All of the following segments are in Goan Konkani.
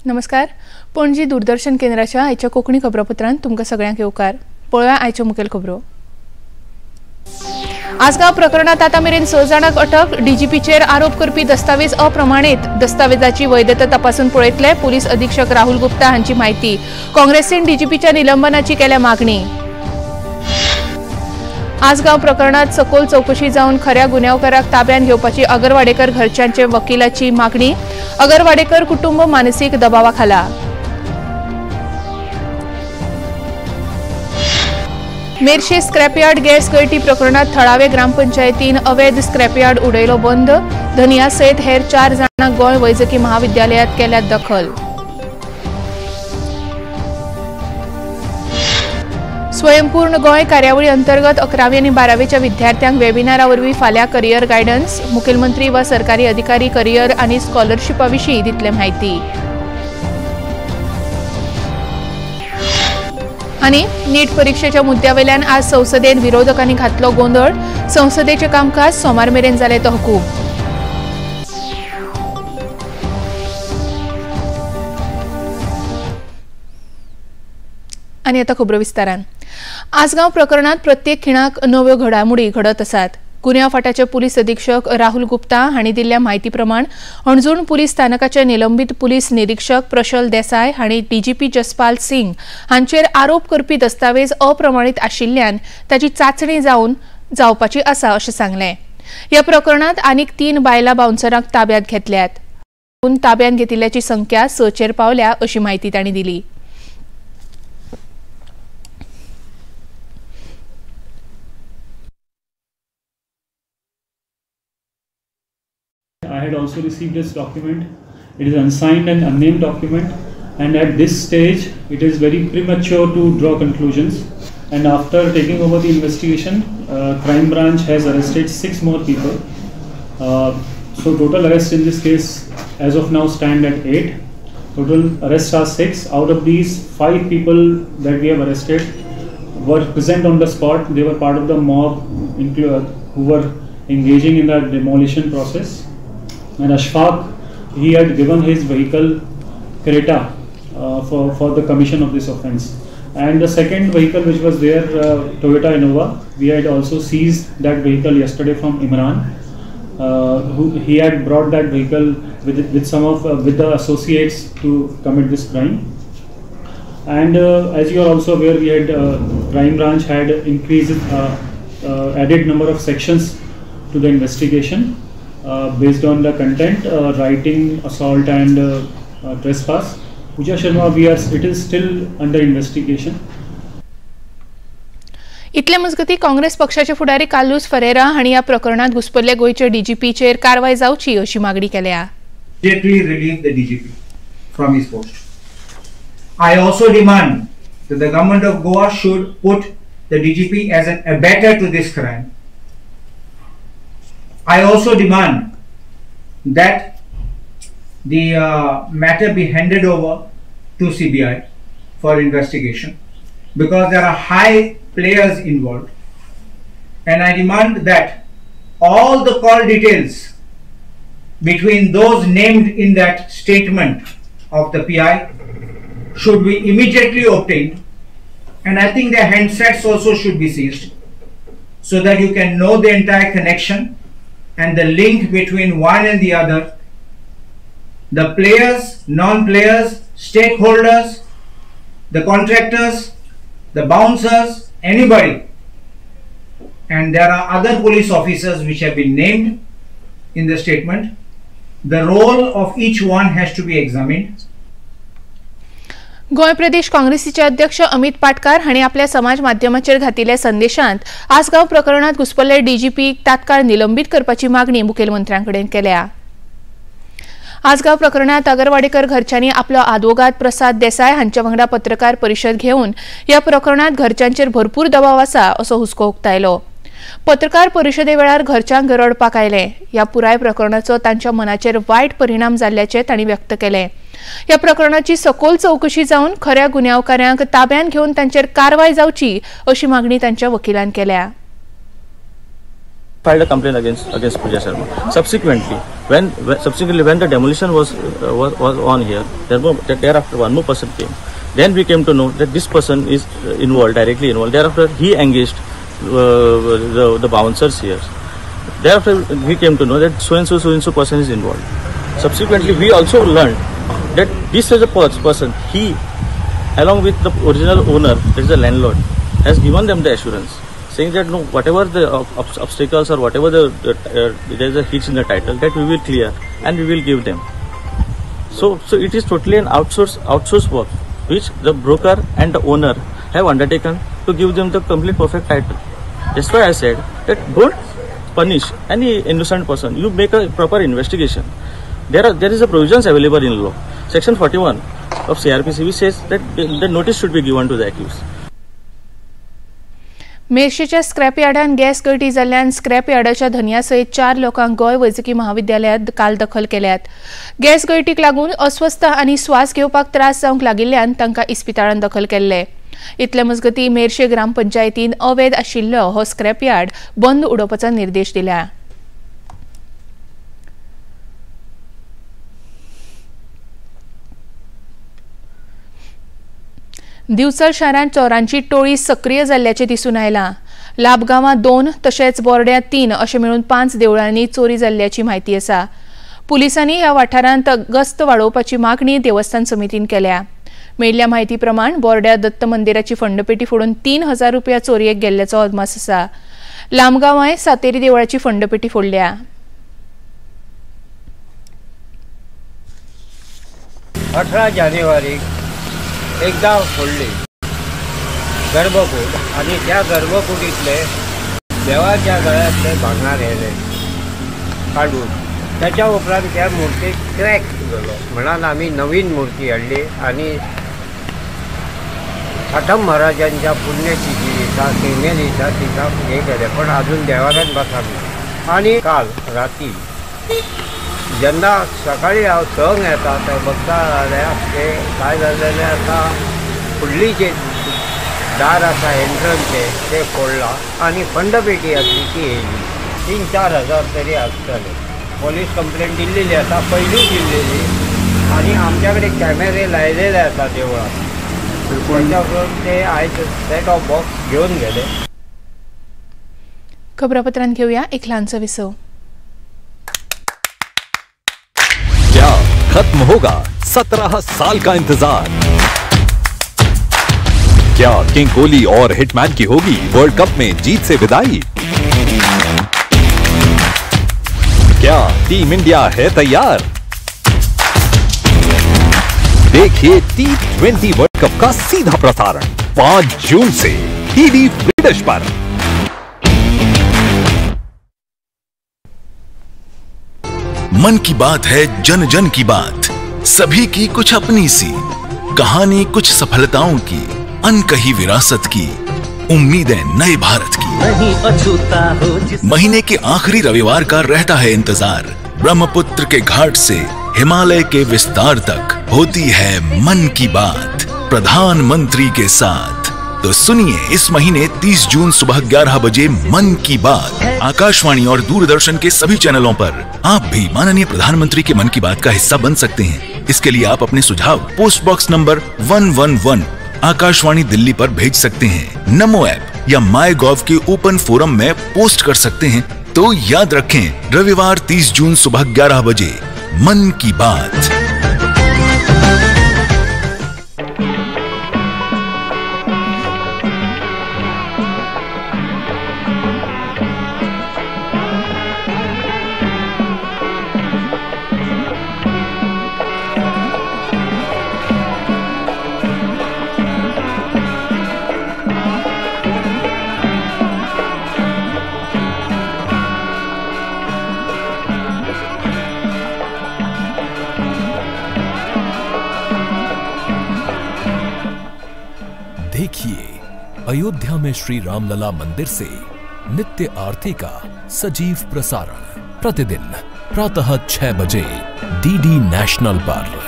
नमस्कार, पणजी दूरदर्शन केंद्राच्या आयच्या कोंकणी खबरापत्रांत तुमकां सगळ्यांक येवकार. पळोवया आयच्यो मुखेल खबरो. आसगांव प्रकरणांत आतां मेरेन 6 जाणांक अटक. डीजीपीचेर आरोप करपी दस्तावेज अप्रमाणीत. दस्तावेजाची वैधता तपासून पळयतले पुलीस अधीक्षक राहुल गुप्ता हांची म्हायती. काँग्रेसीन डीजीपीच्या निलंबनाची केल्या मागणी. आसगांव प्रकरणात सखोल चौकशी जावन खऱ्या गुन्यांवकाराक ताब्यात घेवपाची अगरवाडेकर घरच्यांचे वकिलाची मागणी. अगरवाडेकर कुटुंब मानसीक दबावाखाला. मेरशे स्क्रॅपयार्ड गॅस गळटी प्रकरणात थळावे ग्रामपंचायतीन अवैध स्क्रॅपयार्ड उडयलो बंद. धनिया सयत हेर 4 जाणांक गोंय वैजकी महाविद्यालयात केल्या दखल. स्वयंपूर्ण गोंय कार्यावळी अंतर्गत 11वी आनी 12वीच्या विद्यार्थ्यांक वेबिनारा वरवीं फाल्यां करियर गायडन्स. मुखेलमंत्री वा सरकारी अधिकारी करियर आनी स्कॉलरशिपा विशीं दितले म्हायती. आनी नीट परिक्षेच्या मुद्द्या वयल्यान आज संसदेत विरोधकांनी घातलो गोंदळ. संसदेचें कामकाज सोमार मेरेन जालें तहकूब. आनी आतां खबरो विस्तारान. आसगांव प्रकरणात प्रत्येक खिणाक नव्यो घडामोडी घडत आसात. गुन्यांव फांट्याचे पुलीस अधीक्षक राहुल गुप्ता हांणी दिल्ल्या म्हायती प्रमाण हणजूण पुलीस स्थानकाचे निलंबीत पुलीस निरीक्षक प्रशल देसाय हांणी डीजीपी जसपाल सिंग हांचेर आरोप करपी दस्तावेज अप्रमाणीत आशिल्ल्यान ताची चांचणी जावपाची आसा अशें सांगलें. ह्या प्रकरणांत आनीक 3 बायलां बाउन्सरांक ताब्यांत घेतल्यात. ताब्यांत घेतिल्ल्याची संख्या 6चेर पावल्या अशी म्हायती तांणी दिली. I had also received this document. It is unsigned and unnamed document, and at this stage it is very premature to draw conclusions. And after taking over the investigation, crime branch has arrested 6 more people. So total arrests in this case as of now stand at 8. Total arrests are 6. Out of these, 5 people that we have arrested were present on the spot. They were part of the mob who were engaging in the demolition process. And Ashfaq, he had given his vehicle Creta for the commission of this offence. And the second vehicle which was there, Toyota Innova, we had also seized that vehicle yesterday from Imran, who he had brought that vehicle with some of with the associates to commit this crime. And as you are also aware, we had crime branch had increased added number of sections to the investigation. Based on the content, writing, assault and trespass. Pooja Sharma, it is still under investigation. इतले मजगती काँग्रेस पक्षाचे फुडारी कार्लुस फरेरा हांणी ह्या प्रकरणात घुस्पल्ले गोंयचे डीजीपीचेर कारवाय जावची अशी मागणी केल्या. Immediately relieve the DGP from his post. I also demand that the government of Goa should put the DGP as an abettor to this crime. I also demand that the matter be handed over to CBI for investigation, because there are high players involved. And I demand that all the call details between those named in that statement of the PI should be immediately obtained, and I think their handsets also should be seized, so that you can know the entire connection and the link between one and the other, the players, non-players, stakeholders, the contractors, the bouncers, anybody. And there are other police officers which have been named in the statement. The role of each one has to be examined. Goa Pradesh काँग्रेसीचे अध्यक्ष अमित पाटकार हांणी आपल्या समाज माध्यमाचेर घातिल्ल्या संदेशांत आसगांव प्रकरणात घुस्पल्ले डीजीपी तात्काळ निलंबीत करपाची मागणी मुखेलमंत्र्यांकडेन केल्या. आसगांव प्रकरणात अगरवाडेकर घरच्यांनी आपलो आदवोगाद प्रसाद देसाय हांच्या वांगडा पत्रकार परिशद घेवन ह्या प्रकरणात घरच्यांचेर भरपूर दबाव आसा असो हुस्को उक्तायलो. पत्रकार परिशदे वेळार घरच्यांक रडपाक आयले. ह्या पुराय प्रकरणाचो तांच्या मनाचेर वायट परिणाम जाल्ल्याचें तांणी व्यक्त केलें. ह्या प्रकरणाची सखोल चौकशी जावन खऱ्या गुन्यांवकारांक ताब्यांत घेवन तांचेर कारवाय जावची अशी मागणी तांच्या वकिलान केल्या. Filed a complaint against Pooja Sharma. Subsequently, when the demolition was on here, thereafter one more person came. Then we came to know that this person is involved, directly involved. Thereafter, he engaged the bouncers here. Thereafter, we came to know that so and so person is involved. Subsequently, we also learned that this is a person. He, along with the original owner, that is the landlord, has given them the assurance, saying that no, whatever the obstacles or whatever there is a hitch in the title, that we will clear and we will give them. So it is totally an outsourced work which the broker and the owner have undertaken to give them the complete perfect title. That's why I said that don't punish any innocent person. You make a proper investigation. There is a provisions available in law. Section 41 of CRPC says that the notice should be given to the accused. मेरशेच्या स्क्रॅप यार्डान गॅस गळटी जाल्ल्यान स्क्रॅप यार्डाच्या धनया सयत 4 लोकांक गोंय वैजकी महाविद्यालयांत काल दखल केल्यात. गॅस गळटीक लागून अस्वस्थ आनी स्वास घेवपाक त्रास जावंक लागिल्ल्यान तांकां इस्पितळांत दखल केल्ले. इतले मजगतीं मेरशे ग्रामपंचायतीन अवैध आशिल्लो हो स्क्रॅप यार्ड बंद उडोवपाचो निर्देश दिला. दिवचल शारांत चोरांची टोळी सक्रिय जाल्ल्याचें दिसून आयलां. लाबगांवां 2 तशेंच बोर्ड्यां 3 अशें मेळून 5 देवळांनी चोरी जाल्ल्याची म्हायती आसा. पुलिसांनी ह्या वाठारांत गस्त वाडोवपाची मागणी देवस्थान समितीन केल्या. मेळिल्ल्या म्हायती प्रमाण बोर्ड्या दत्त मंदिराची फंडपेटी फोडून 3000 रुपया चोरयेक गेल्ल्याचो अदमास आसा. लामगांवांय सातेरी देवळाची फंडपेटी फोडल्या. 18 जानेवारीक एकदा फोडली गर्भकूट आनी त्या गर्भकुटींतले देवाच्या गळ्यांतले भांगर हेले काडून त्याच्या उपरांत त्या मूर्तीक क्रॅक जालो म्हणून आमी नवीन मूर्ती हाडली आनी साठम महाराजांच्या पुण्यतिथी दिसा सेमे दिसा तिका हें केलें, पण अजून देवाऱ्यान बसप ना. आनी काल राती जेन्ना सकाळी हांव संक येता ते बघता जाल्यार ते काय जाल्लेलें आसा, फुडली जे दार आसा एंट्रन्सचें तें फोडलां आनी फंडपेटी आसली ती येयली. 3-4 हजार तरी आसतले. पोलीस कंप्लेंट दिल्लेली आसा, पयलीं दिल्लेली आनी आमच्या कडेन कॅमेरे लायलेले आसा देवळाक, ताच्या उपरांत ते आयज सेट ऑफ बॉक्स घेवन गेले. खबरापत्रांत घेवया एक ल्हानसो विसव. क्या खत्म होगा 17 साल का इंतजार? क्या किंग कोहली और हिटमैन की होगी वर्ल्ड कप में जीत से विदाई? क्या टीम इंडिया है तैयार? देखिए T20 world cup का सीधा प्रसारण 5 जून से टीवी फ्री पर. मन की बात है जन जन की बात, सभी की कुछ अपनी सी कहानी, कुछ सफलताओं की, अनकही विरासत की, उम्मीदें नए भारत की. नहीं अछूता हो महीने के आखिरी रविवार का रहता है इंतजार. ब्रह्मपुत्र के घाट से हिमालय के विस्तार तक होती है मन की बात प्रधानमंत्री के साथ. तो सुनिए इस महीने 30 जून सुबह 11 बजे मन की बात आकाशवाणी और दूरदर्शन के सभी चैनलों पर. आप भी माननीय प्रधानमंत्री के मन की बात का हिस्सा बन सकते हैं. इसके लिए आप अपने सुझाव post box number 111 Akashvani Delhi पर भेज सकते हैं। नमो ऐप या माई गॉव के ओपन फोरम में पोस्ट कर सकते हैं। तो याद रखें, रविवार 30 जून सुबह 11 बजे मन की बात। देखिए अयोध्या में श्री रामलला मंदिर से नित्य आरती का सजीव प्रसारण प्रतिदिन प्रातः 6 बजे डीडी नॅशनल पर।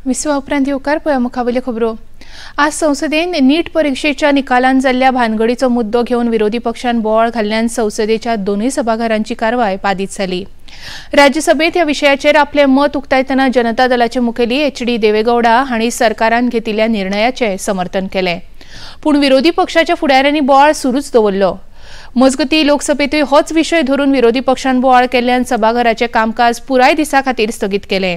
विश्वा उपरांत येवकार पळया मुखावयल्यो खबरो। आज संसदेन नीट परीक्षेच्या निकालान जाल्ल्या भानगडीचो मुद्दो घेवन विरोधी पक्षान बोवाळ घाल्ल्यान संसदेच्या दोनूय सभाघरांची कारवाय बादीत जाली। राज्यसभेत ह्या विशयाचेर आपलें मत उक्तायतना जनता दलाचे मुखेली एच.डी. देवेगौडा हांणी सरकारान घेतिल्ल्या निर्णयाचें समर्थन केलें, पूण विरोधी पक्षाच्या फुडाऱ्यांनी बोवाळ सुरूच दवरलो। मजगतीं लोकसभेतूय होच विशय धरून विरोधी पक्षान बोवाळ केल्ल्यान सभाघराचें कामकाज पुराय दिसा खातीर स्थगीत केलें।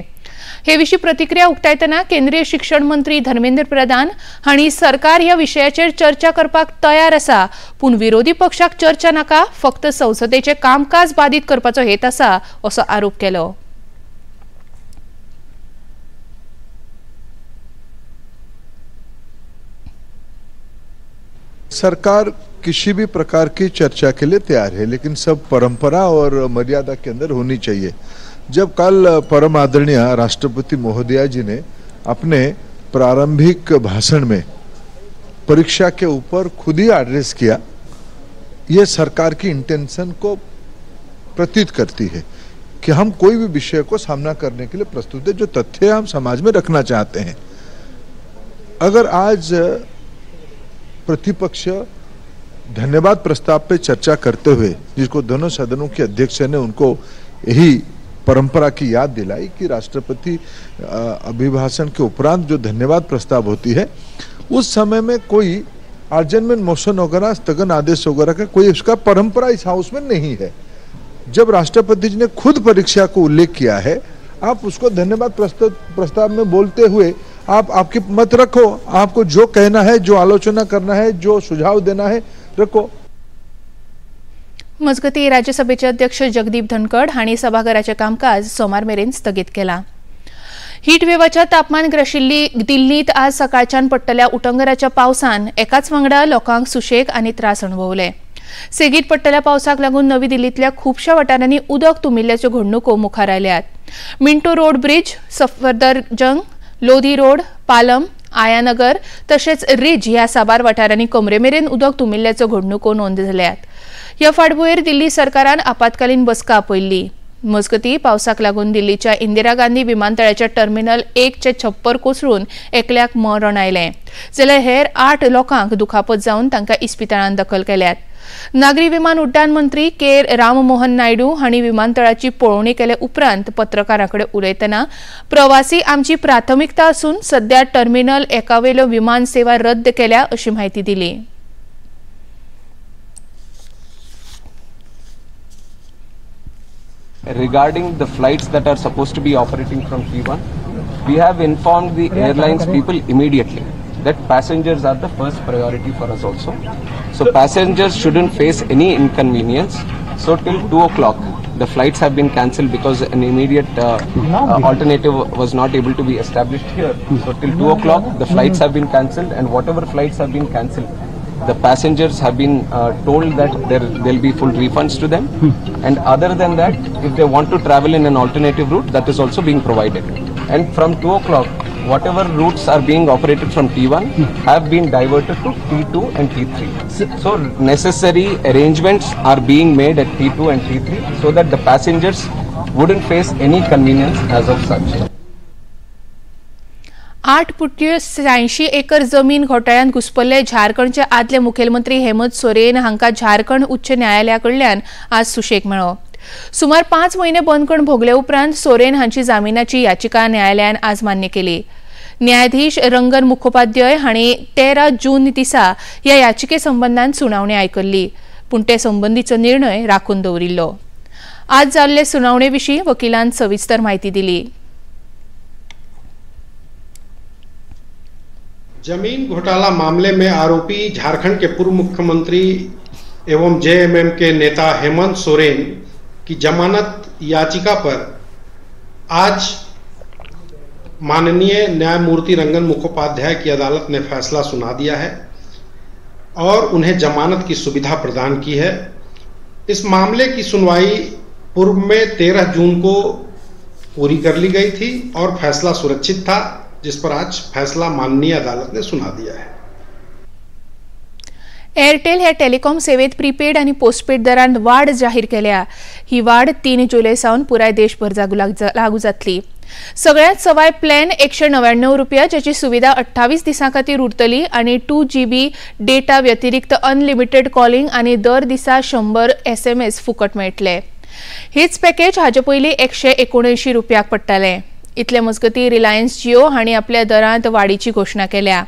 हे विशीं प्रतिक्रिया उक्तायतना केंद्रीय शिक्षण मंत्री धर्मेंद्र प्रधान हांणी सरकार ह्या विशयाचेर चर्चा करपाक तयार आसा, पूण विरोधी पक्षाक चर्चा नाका, फक्त संसदेचें कामकाज बादीत करपाचो हेत आसा असो आरोप केलो। सरकार किसी भी प्रकार की चर्चा के लिए तैयार है, लेकिन सब परंपरा और मर्यादा के अंदर होनी चाहिए। जब कल परम आदरणीय राष्ट्रपति महोदया जी ने अपने प्रारंभिक भाषण में परीक्षा के ऊपर खुद ही एड्रेस किया, ये सरकार की इंटेंशन को प्रतीत करती है कि हम कोई भी विषय को सामना करने के लिए प्रस्तुत है, जो तथ्य हम समाज में रखना चाहते हैं। अगर आज प्रतिपक्ष धन्यवाद प्रस्ताव पे चर्चा करते हुए, जिसको दोनों सदनों के अध्यक्ष ने उनको यही परंपरा की याद दिलाई कि राष्ट्रपति अभिभाषण के उपरांत जो धन्यवाद प्रस्ताव होती है, उस समय में कोई अर्जनमेंट मोशन वगैरह, स्थगन आदेश वगैरह का कोई उसका परंपरा इस हाउस में नहीं है। जब राष्ट्रपति जी ने खुद परीक्षा को उल्लेख किया है, आप उसको धन्यवाद प्रस्ताव में बोलते हुए आप आपकी मत रखो, आपको जो कहना है, जो आलोचना करना है, जो सुझाव देना है रखो। मजगतीं राज्यसभेचे अध्यक्ष जगदीप धनखड हांणी सभाघराचें कामकाज सोमार मेरेन स्थगीत केलां। हीट वेवाच्या तापमान ग्रशिल्ली दिल्लींत आज सकाळच्यान पडटल्या उटंगराच्या पावसान एकाच वांगडा लोकांक सुशेग आनी त्रास अणभवले। सेगीत पडटल्या पावसाक लागून नवी दिल्लींतल्या खुबश्या वाठारांनी उदक तुंबिल्ल्याच्यो घडणुको मुखार आयल्यात। Minto road bridge, Safdarjung, Lodhi road, Palam, Ayanagar तशेंच रिज ह्या साबार वाठारांनी कमरेमेरेन उदक तुंबिल्ल्याच्यो घडणुको नोंद जाल्यात। ह्या फाटभुंयेर दिल्ली सरकारान आपत्कालीन बसका आपयल्ली। मजगतीं पावसाक लागून दिल्लीच्या इंदिरा गांधी विमानतळाच्या टर्मिनल 1चे छप्पर कोसळून एकल्याक मरण आयलें, जाल्यार हेर 8 लोकांक दुखापत जावन तांकां इस्पितळांत दखल केल्यात। नागरी विमान उड्डाण मंत्री के राममोहन नायडू हांणी विमानतळाची पळोवणी केले उपरांत पत्रकारां कडेन उलयतना प्रवासी आमची प्राथमिकता आसून सध्या टर्मिनल 1वेल्यो विमान सेवा रद्द केल्या अशी म्हायती दिली। Regarding the flights that are supposed to be operating from T1, we have informed the airlines people immediately that passengers are the first priority for us also. So passengers shouldn't face any inconvenience. So till 2 o'clock, the flights have been cancelled because an immediate alternative was not able to be established here. So till 2 o'clock, the flights have been cancelled, and whatever flights have been cancelled, the passengers have been told that there'll be full refunds to them. And other than that, if they want to travel in an alternative route, that is also being provided. And from 2 o'clock, whatever routes are being operated from T1 have been diverted to T2 and T3. So necessary arrangements are being made at T2 and T3 so that the passengers wouldn't face any inconvenience as of such. 8.86 acre जमीन घोटाळ्यांत घुसपल्ले झारखंडचे आदले मुखेलमंत्री हेमंत सोरेन हांकां झारखंड उच्च न्यायालया कडल्यान आज सुशेग मेळ्ळो। सुमार 5 म्हयने बंदखण भोगले उपरांत सोरेन हांची जामिनाची याचिका न्यायालयान आज मान्य केली। न्यायाधीश रंगन मुखोपाध्याय हांणी 13 जून दिसा ह्या याचिके संबंदान सुनावणी आयकल्ली, पूण ते संबंदीचो निर्णय राखून दवरिल्लो। आज जाल्ले सुनावणे विशीं वकिलान सविस्तर म्हायती दिली। जमीन घोटाला मामले में आरोपी झारखंड के पूर्व मुख्यमंत्री एवं जेएमएम के नेता हेमंत सोरेन की जमानत याचिका पर आज माननीय न्यायमूर्ति रंगन मुखोपाध्याय की अदालत ने फैसला सुना दिया है और उन्हें जमानत की सुविधा प्रदान की है। इस मामले की सुनवाई पूर्व में 13 जून को पूरी कर ली गई थी और फैसला सुरक्षित था, जिस पर आज फैसला माननीय अदालत ने सुना दिया है। एअरटेल ह्या टेलिकॉम सेवेत प्रीपेड आनी पोस्टपेड दरांत वाड जाहीर केल्या. ही वाड 3 जुलय सावन पुराय देशभर लागू जातली. सगळ्यात सवाय प्लॅन 199 रुपया, ज्याची सुविधा 28 दिसां खातीर उरतली आनी 2 GB data व्यतिरिक्त अनलिमिटेड कॉलिंग आनी दर दिसा 100 SMS फुकट मेळटले. हीच पॅकेज हाजे पयलीं 179 रुपयाक पडटाले. इतले मजगती रिलायन्स जिओ हांणी आपल्या दरांत वाडीची घोशणा केल्या.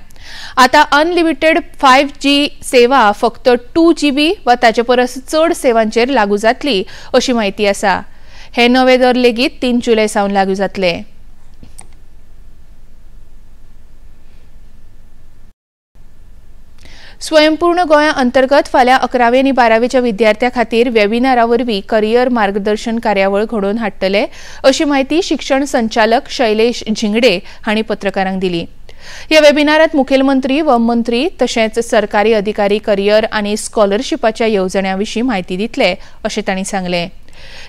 आता अनलिमिटेड 5G सेवा फक्त 2 GB वा ताचे परस चड सेवांचेर लागू जातली अशी म्हायती आसा. हे नवे दर लेगीत 3 जुलय सावन लागू जातले. स्वयंपूर्ण गोंया अंतर्गत फाल्यां 11वी आनी 12वीच्या विद्यार्थ्यां खातीर वेबिनारा वरवीं करियर मार्गदर्शन कार्यावळ घडोवन हाडटले अशी म्हायती शिक्षण संचालक शैलेश झिंगडे हांणी पत्रकारांक दिली. ह्या वेबिनारात मुखेलमंत्री व मंत्री तशेंच सरकारी अधिकारी करियर आनी स्कॉलरशिपाच्या येवजण्यां विशीं म्हायती दितले अशें तांणी सांगलें.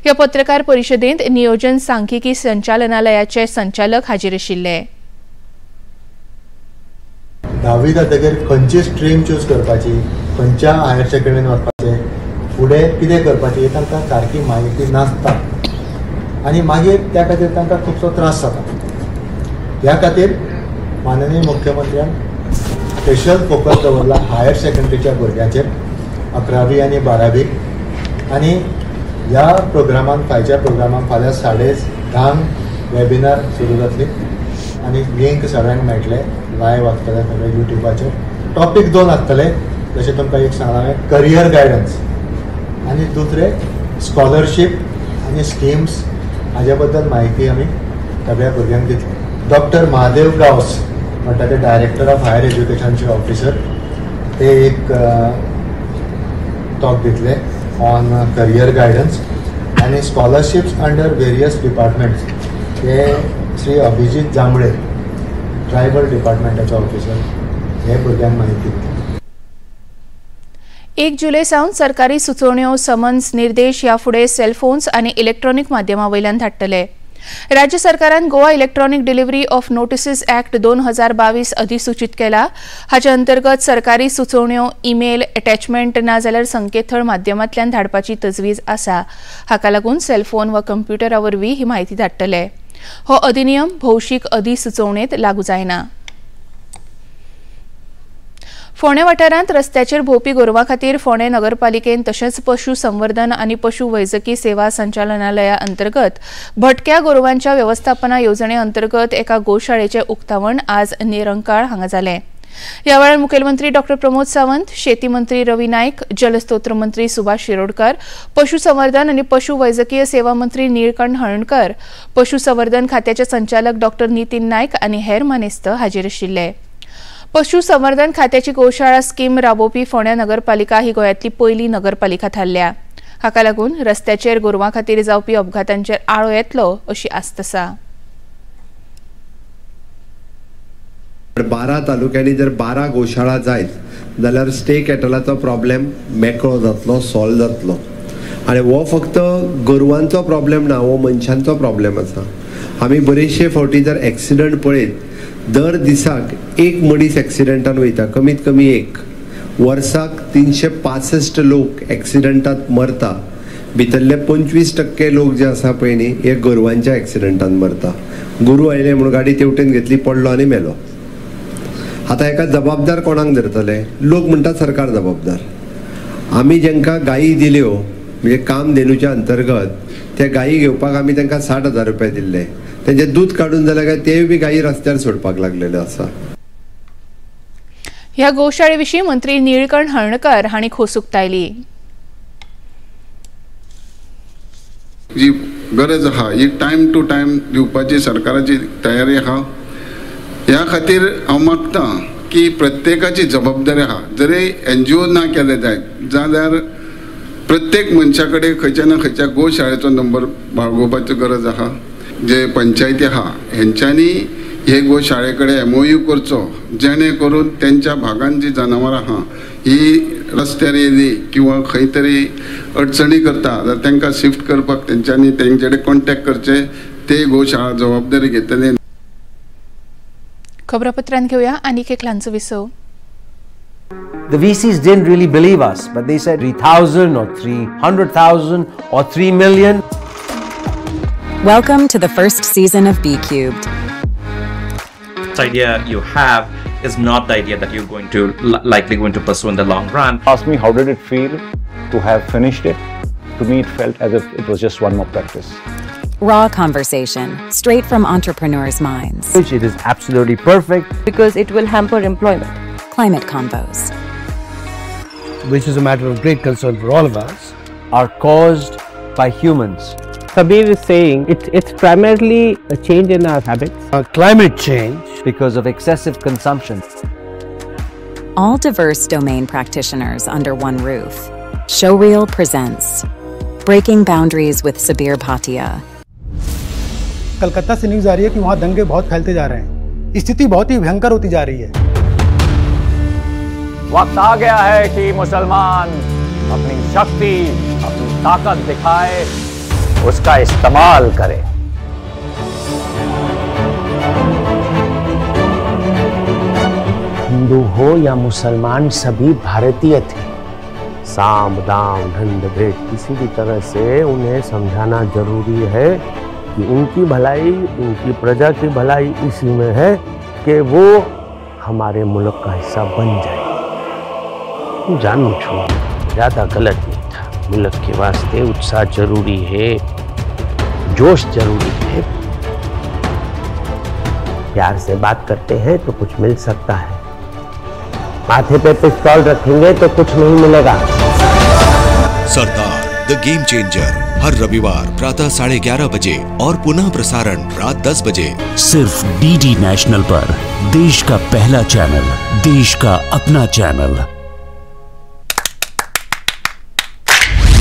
ह्या पत्रकार परिशदेंत नियोजन सांख्यिकी संचालनालयाचे संचालक हाजीर आशिल्ले. 10वी जातकीर खंयची स्ट्रीम चूज करपाची, खंयच्या हायर सेकंडरीन वचपाचें, फुडें कितें करपाचें हें तांकां सारकी म्हायती नासता आनी मागीर त्या खातीर तांकां खुबसो त्रास जाता. ह्या खातीर माननीय मुख्यमंत्र्यान स्पेशल फोकस दवरला हायर सेकंडरीच्या भुरग्यांचेर, 11वी आनी 12वी. आनी ह्या प्रोग्रामान, फायच्या प्रोग्रामान फाल्यां 10:30 वेबिनार सुरू जातली आनी लिंक सगळ्यांक मेळटले, लायव्ह आसतले सगळे युट्यूबाचेर. टॉपीक 2 आसतले, जशें तुमकां एक सांगलां हांवें, करियर गायडन्स आनी दुसरें स्कॉलरशीप आनी स्किम्स हाजे बद्दल म्हायती आमी सगळ्या भुरग्यांक दितले. डॉक्टर महादेव गांवस म्हणटा ते डायरेक्टर ऑफ हायर एज्युकेशनचे ऑफिसर, ते एक टॉक दितले ऑन करियर गायडन्स आनी स्कॉलरशिप्स अंडर वेरियस डिपार्टमेंट्स हे श्री अभिजीत जांभळे ट्रायबल डिपार्टमेंटाचे ऑफिसर हे भुरग्यांक म्हायती दितले. 1 जुलय सावन सरकारी सुचोवण्यो, समन्स, निर्देश ह्या फुडें सेलफोन्स आनी इलेक्ट्रॉनिक माध्यमां वयल्यान धाडटले. राज्य सरकारान Goa electronic delivery of notices act 2022 अधिसूचित केला. हाचे अंतर्गत सरकारी सुचोवण्यो ईमेल, अटॅचमेंट ना जाल्यार संकेतथळ माध्यमांतल्यान धाडपाची तजवीज आसा. हाका लागून सेलफोन वा कंप्युटरा वरवीं ही म्हायती धाडटले. हो अधिनियम भौशीक अधिसुचोवणेंत लागू जायना. फोंडें वाठारांत रस्त्याचेर भोंवपी गोरवां खातीर फोंडें नगरपालिकेन तशेंच पशु संवर्धन आनी पशु वैजकी सेवा संचालनालया अंतर्गत भटक्या गोरवांच्या वेवस्थापना येवजणे अंतर्गत एका गोशाळेचें उक्तावण आज निरंकाळ हांगा जालें. ह्या वेळार मुखेलमंत्री डॉक्टर प्रमोद सावंत, शेती मंत्री रवी नायक, जलस्त्रोत मंत्री सुभाष शिरोडकर, पशुसंवर्धन आनी पशु वैजकीय सेवा मंत्री निळकंठ हळर्णकर, पशुसंवर्धन खात्याचे संचालक डॉक्टर नितीन नायक आनी हेर मानेस्त हाजीर आशिल्ले. पशुसंवर्धन खात्याची गोशाळा स्कीम राबोवपी फोंड्या नगरपालिका ही गोंयांतली पयली नगरपालिका थारल्या. हाका लागून रस्त्याचेर गोरवां खातीर जावपी अपघातांचेर आळो येतलो अशी आस्त आसा. 12 तालुक्यांनी जर 12 गोशाळा जायत जाल्यार स्टे कॅटलाचो प्रॉब्लेम मेकळो जातलो, सॉल्व जातलो. आनी हो फक्त गोरवांचो प्रॉब्लेम ना, हो मनशांचो प्रॉब्लेम आसा. आमी बरेचशे फावटी जर एक्सिडंट पळयत, दर दिसाक एक मनीस एक्सिडंटान वयता, कमीत कमी एक. वर्साक 365 लोक एक्सिडंटात मरता. भितरले 25% लोक जे आसा पळय न्ही, हे गोरवांच्या एक्सिडंटान मरता. गोरू आयले म्हणून गाडी तेवटेन घेतली, पडलो आनी मेलो. आतां हेका जबाबदार कोणाक धरतले? लोक म्हणटा सरकार जबाबदार. आमी जेंकां गायी दिल्यो, म्हणजे कामधेनूच्या अंतर्गत त्या गायी घेवपाक आमी तांकां 60,000 रुपया दिल्ले. तेंचे दूद काडून जाल्यार काय तेय बी गायी रस्त्यार सोडपाक लागलेले आसा. ह्या गोशाळे विशीं मंत्री निळकंठ हळर्णकर हांणी खोस उक्तायली. जी गरज आहा ही टायम टू टायम दिवपाची सरकाराची तयारी आहा. ह्या खातीर हांव मागता की प्रत्येकाची जबाबदारी आहा. जरी एनजीओ ना केले जायत जाल्यार प्रत्येक मनशा कडेन खंयच्या ना खंयच्या गोशाळेचो नंबर बाळगोवपाची गरज आहा. जे पंचायती आहा हेंच्यांनी हे गोशाळे कडेन एमओयू करचो, जेणे करून तेंच्या भागान जी जनावरां आहा ही रस्त्यार येयली किंवा खंय तरी अडचणी करता जाल्यार तांकां शिफ्ट करपाक तेंच्यांनी तेंचे कडेन कॉन्टेक्ट करचे. ते गोशाळा जबाबदारी घेतले. खबरापत्रांत घेवया आनीक एक ल्हानसो विसव. The VCs didn't really believe us, but they said 3,000 or 300,000 or 3 million. Welcome to the first season of BCubed. This idea you have is not the idea that you're going to likely going to pursue in the long run. Ask me, how did it feel to have finished it? To me, it felt as if it was just one more practice. Raw conversation, straight from entrepreneurs' minds. It is absolutely perfect. Because it will hamper employment. Climate convos, which is a matter of great concern for all of us, are caused by humans. Sabir is saying it's primarily a change in our habits. Climate change. Because of excessive consumption. All diverse domain practitioners under one roof. Showreel presents Breaking Boundaries with Sabir Bhatia. Calcutta से न्यूज आ रही है कि वहाँ दंगे बहुत फैलते जा रहे हैं, स्थिति बहुत ही भयंकर होती जा रही है। वक्त आ गया है कि मुसलमान अपनी शक्ति, अपनी ताकत दिखाए, उसका इस्तेमाल करे। हिंदू हो या मुसलमान, सभी भारतीय थे। साम दाम दंड भेद किसी भी तरह से उन्हें समझाना जरूरी है कि उनकी भलाई, उनकी प्रजा की भलाई इसी में है कि वो हमारे मुल्क का हिस्सा बन जाए। जानू छो ज़्यादा गलत नहीं था। मुल्क के वास्ते उत्साह जरूरी है, जोश जरूरी है। प्यार से बात करते हैं तो कुछ मिल सकता है, माथे पे पिस्तौल रखेंगे तो कुछ नहीं मिलेगा। सरदार the game changer हर रविवार प्रातः 11:30 बजे और पुनः प्रसारण रात 10 बजे, सिर्फ डीडी नेशनल पर। देश का पहला चैनल, देश का अपना चैनल।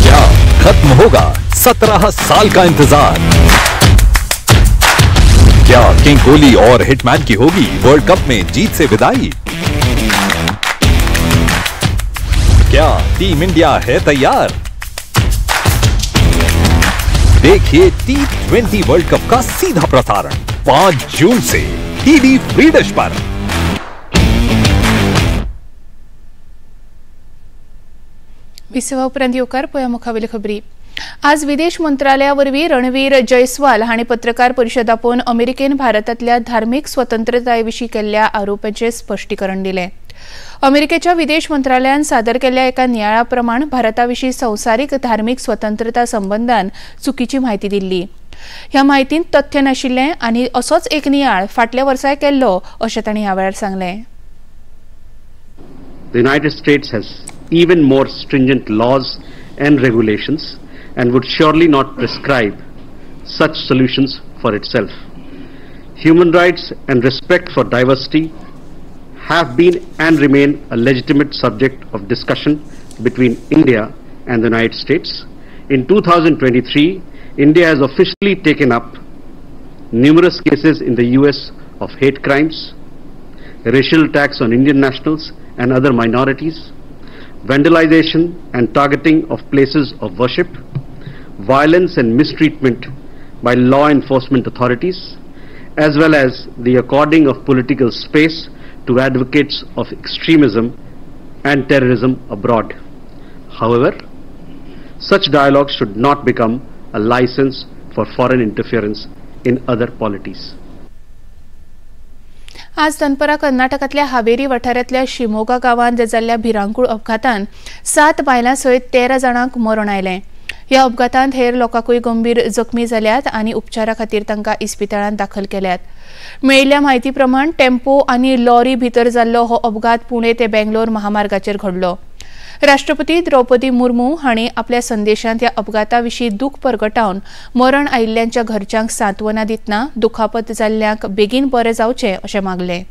क्या खत्म होगा 17 साल का इंतजार? क्या किंग कोहली और हिटमैन की होगी वर्ल्ड कप में जीत से विदाई? क्या टीम इंडिया है तैयार? देखिए T20 world cup का सीधा प्रसारण 5 जून से डीडी फ्री डिश पर। विसवा उपरांत येवकार पळया मुखावेली खबरी। आज विदेश मंत्रालया वरवीं रणवीर जयस्वाल हांणी पत्रकार परिशद आपोवन अमेरिकेन भारतांतल्या धार्मीक स्वतंत्रताये विशीं केल्ल्या आरोपांचें स्पश्टीकरण दिलें। अमेरिकेच्या विदेश मंत्रालयान सादर केल्ल्या एका नियाळा प्रमाण भारता विशीं संवसारीक धार्मीक स्वतंत्रता संबंदान चुकीची म्हायती दिल्ली। ह्या म्हायतींत तथ्य नाशिल्लें आनी असोच एक नियाळ फाटल्या वर्साय केल्लो अशें तांणी ह्या वेळार सांगलें। The United States has even more stringent laws and regulations and would surely not prescribe such solutions for itself. Human rights and respect for diversity have been and remain a legitimate subject of discussion between India and the United States. In 2023, India has officially taken up numerous cases in the US of hate crimes, racial attacks on Indian nationals and other minorities, vandalization and targeting of places of worship, violence and mistreatment by law enforcement authorities, as well as the according of political space to advocates of extremism and terrorism abroad. However, such dialogue should not become a license for foreign interference in other polities. आज दनपरा कर्नाटकांतल्या हावेरी वाठारांतल्या शिमोगा गांवांत जाल्ल्या भिरांकूळ अपघातान 7 बायलां सयत 13 जाणांक मरण आयलें। ह्या अपघातांत हेर लोकांकूय गंभीर जखमी जाल्यात आनी उपचारा खातीर तांकां इस्पितळांत दाखल केल्यात। मेळिल्ल्या म्हायती प्रमाण टेम्पो आनी लॉरी भितर जाल्लो हो अपघात पुणे ते बेंगलोर महामार्गाचेर घडलो। राष्ट्रपती द्रौपदी मुर्मू हांणी आपल्या संदेशांत ह्या अपघाता विशीं दूख परगटावन मरण आयिल्ल्यांच्या घरच्यांक सांत्वना दितना दुखापत जाल्ल्यांक बेगीन बरे जावचें अशें मागलें।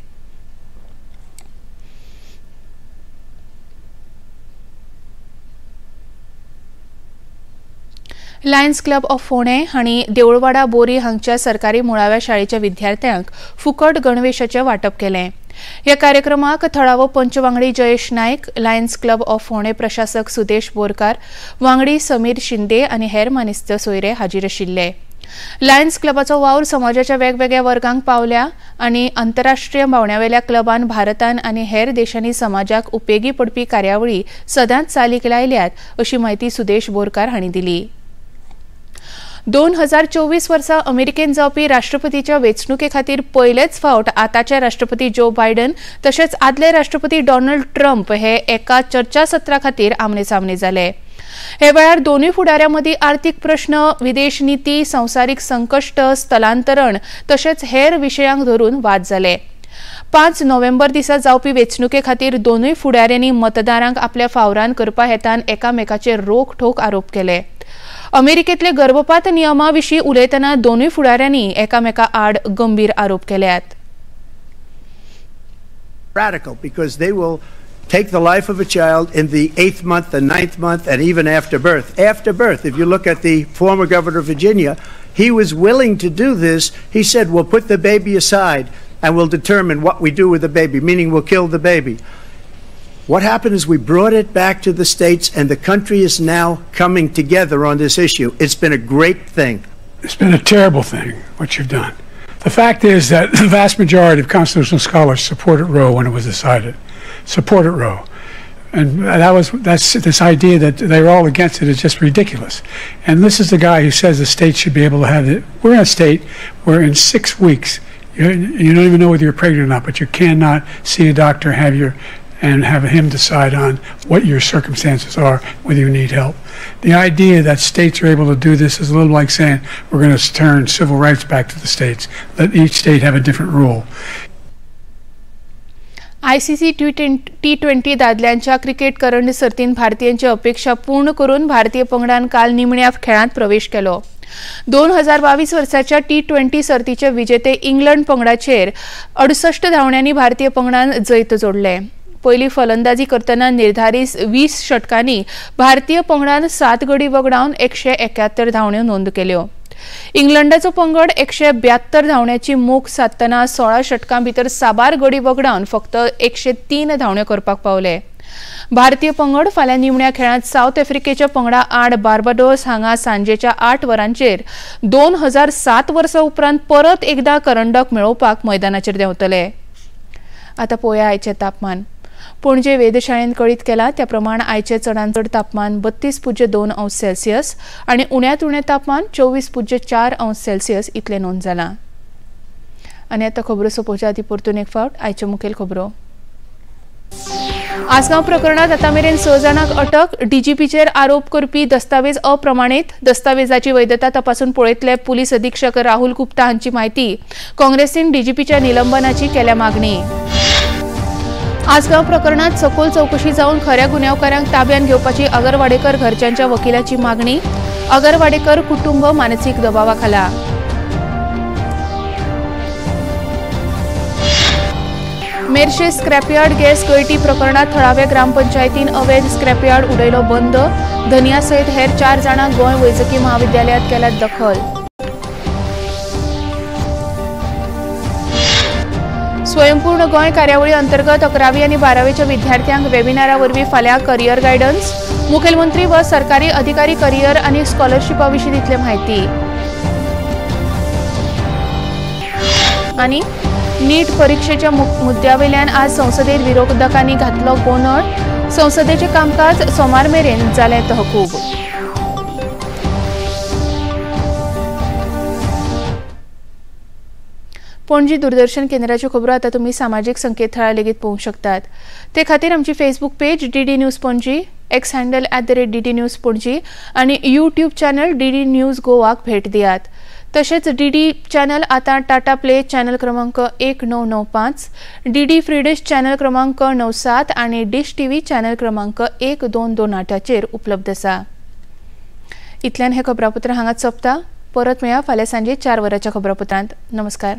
लायन्स क्लब ऑफ फोंडें हांणी देऊळवाडा बोरी हांगच्या सरकारी मुळाव्या शाळेच्या विद्यार्थ्यांक फुकट गणवेशाचें वांटप केलें। ह्या कार्यक्रमाक थळावो पंच वांगडी Jayesh Naik, Lions Club of Ponda प्रशासक सुदेश बोरकार, वांगडी समीर शिंदे आनी हेर मानेस्त सोयरे हाजीर आशिल्ले। लायन्स क्लबाचो वावर समाजाच्या वेगवेगळ्या वर्गांक पावल्या आनी आंतरराष्ट्रीय पांवड्यावेल्या क्लबान भारतान आनी हेर देशांनी समाजाक उपेगी पडपी कार्यावळी सदांच चालीक लायल्यात अशी म्हायती सुदेश बोरकार हांणी दिली. 2024 वर्सा अमेरिकेन जावपी राष्ट्रपतीच्या वेंचणुके खातीर पयलेच फावट आतांचे राष्ट्रपती जो बायडन तशेंच आदले राष्ट्रपती डोनाल्ड ट्रम्प हे एका चर्चासत्रा खातीर आमने सामने जाले. हे वेळार दोनूय फुडाऱ्यां मदीं आर्थीक प्रश्न, विदेश नीती, संवसारीक संकश्ट, स्थलांतरण तशेंच हेर विशयांक धरून वाद जाले. 5 नोव्हेंबर दिसा जावपी वेंचणुके खातीर दोनूय फुडाऱ्यांनी मतदारांक आपल्या फावरान करपा हेतान एकामेकाचेर रोखठोक आरोप केले. अमेरिकेतले गर्भपात नियमा विशीं उलयतना दोनूय फुडाऱ्यांनी एकामेका आड गंभीर आरोप केल्यात. Radical because they will take the life of a child in the 8th month, the 9th month, and even after birth. After birth, if you look at the former governor of Virginia, he was willing to do this. He said, we'll put the baby aside and we'll determine what we do with the baby, meaning we'll kill the baby. What happened is we brought it back to the states, and the country is now coming together on this issue. It's been a great thing. It's been a terrible thing, what you've done. The fact is that the vast majority of constitutional scholars supported Roe when it was decided. Supported Roe. And that's this idea that they were all against it is just ridiculous. And this is the guy who says the state should be able to have it. We're in a state where in 6 weeks, you don't even know whether you're pregnant or not, but you cannot see a doctor, and have him decide on what your circumstances are, whether you need help. The idea that states are able to do this is a little like saying we're going to turn civil rights back to the states. Let each state have a different rule. ICC T20 दादल्यांच्या क्रिकेट करंड सर्तीन भारतीयांची अपेक्षा पूर्ण करून भारतीय पंगडान काल निमण्या खेळांत प्रवेश केलो. 2022 वर्साच्या T20 सर्तीचे विजेते इंग्लंड पंगडाचेर 68 धांवड्यांनी भारतीय पंगडान जैत जोडले. पयली फलंदाजी करतना निर्धारीत 20 षटकांनी भारतीय पंगडान 7 गडी वगडावन 171 धांवड्यो नोंद केल्यो. इंग्लंडाचो पंगड 172 धांवड्याची मोख साधतना 16 षटकां भितर साबार गडी वगडावन फक्त 103 धांवड्यो करपाक पावले. भारतीय पंगड फाल्यां निमण्या खेळांत सावथ आफ्रिकेच्या पंगडा आड बार्बाडोस हांगा सांजेच्या 8 वरांचेर 2007 वर्सा उपरांत परत एकदा करंडक मेळोवपाक मैदानाचेर देंवतले. आतां पळोवया आयचें तापमान. पणजे वेधशाळेन कळीत केला त्या प्रमाण आयचे चडांत चड तापमान 32.2 अंश सेल्सियस आनी उण्यांत उणें तापमान 24.4 अंश सेल्सियस इतलें नोंद जालां. आनी आतां खबरो सोंपोवच्या आदीं परतून एक फावट आयच्यो मुखेल खबरो. आसगांव प्रकरणांत आतां मेरेन 6 जाणांक अटक. डीजीपीचेर आरोप करपी दस्तावेज अप्रमाणीत. दस्तावेजाची वैधता तपासून पळयतले पुलीस अधीक्षक राहुल गुप्ता हांची म्हायती. काँग्रेसीन डीजीपीच्या निलंबनाची केल्या मागणी. आसगांव प्रकरणात सखोल चौकशी जावन खऱ्या गुन्यांवकारांक ताब्यात घेवपाची आगरवाडेकर घरच्यांच्या वकिलाची मागणी. आगरवाडेकर कुटुंब मानसीक दबावाखाला. मेरशे स्क्रॅपयार्ड गॅस गळटी प्रकरणात थळाव्या ग्रामपंचायतीन अवैध स्क्रॅपयार्ड उडयलो बंद. धनिया सयत हेर 4 जाणांक गोंय वैजकी महाविद्यालयात केल्या दखल. स्वयंपूर्ण गोंय कार्यावळी अंतर्गत 11वी आनी 12वीच्या विद्यार्थ्यांक वेबिनारा वरवीं फाल्यां करियर गायडन्स. मुखेलमंत्री व सरकारी अधिकारी करियर आनी स्कॉलरशिपा विशीं दितले म्हायती. आनी नीट परीक्षेच्या मुद्द्यावेल्यान आज संसदेत विरोधकांनी घातलो गोंदळ. संसदेचें कामकाज सोमार मेरेन जालें तहकूब. पणजी दूरदर्शन केंद्राच्यो खबरो आतां तुमी सामाजीक संकेतथळार लेगीत पळोवंक शकतात. ते खातीर आमची Facebook page DD news Panaji, X handle @DD News Panaji आनी यूट्यूब चॅनल DD news गोवाक भेट दियात. तशेंच डीडी चॅनल आतां टाटा प्ले चॅनल क्रमांक 1995, डीडी फ्री डिश चॅनल क्रमांक 97 आनी डिश टीव्ही चॅनल क्रमांक 1228चेर उपलब्ध आसा. इतल्यान हें खबरापत्र हांगाच सोंपता. परत मेळया फाल्यां सांजे 4 वरांच्या खबरापत्रांत. नमस्कार.